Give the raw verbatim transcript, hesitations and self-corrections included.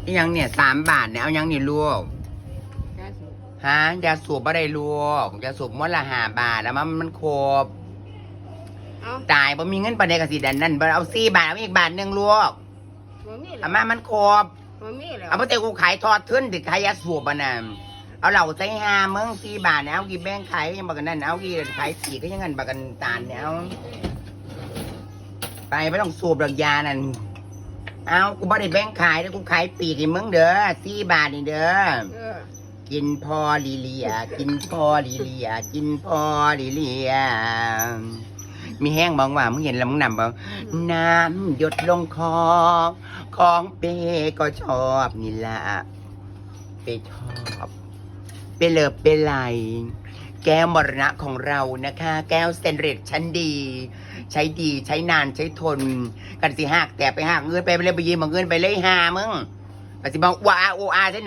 อีหยังเนี่ย สามบาทเนี่ย เอาหยังนี่ลูก ฮะ ยาสูบบ่ได้ลูก ยาสูบมวนละห้าบาท แล้วมัน มันครบ เอา ตาย บ่มีเงินปานใดก็สิดันนั่น บ่เอาสี่บาท เอาอีกบาทหนึ่งลูก บ่มีแล้ เอา ว มา มันครบ บ่มีแล้ว เอามาแต่กูขายทอดทุนติขายยาสูบอ่ะนะ เอาเหล้าใส่ห้ามึงสี่บาทเนี่ย เอากี่แบ่งขายยังบักกันนั่น เอากี่ขายสี่ก็ยังเงินบักกันตาลเนี่ย เอา ไปไม่ต้องสูบดอกยานั่น เอา กูบ่ได้แบ่งขายแล้ว กูขายปีกให้มึงเด้อ สี่บาทนี่เด้อ เออ กินพอลีเลีย กินพอลีเลีย กินพอลีเลีย มีแห้งบ้างว่า มึงเห็นแล้วมึงนำบ้าง น้ำหยดลงคอ ของเปก็ชอบนี่ละ เปชอบ เปเลิฟเปไหล แก้วมรณะของเรานะคะ แก้วสเตนเลสชั้นดี ใช้ดี ใช้นาน ใช้ทน กันสิหักแต่ไปหักเงินไปไปเลยไปยืมมาเงินไปเลยหามึง กันสิมาอ้วอาโออาใช่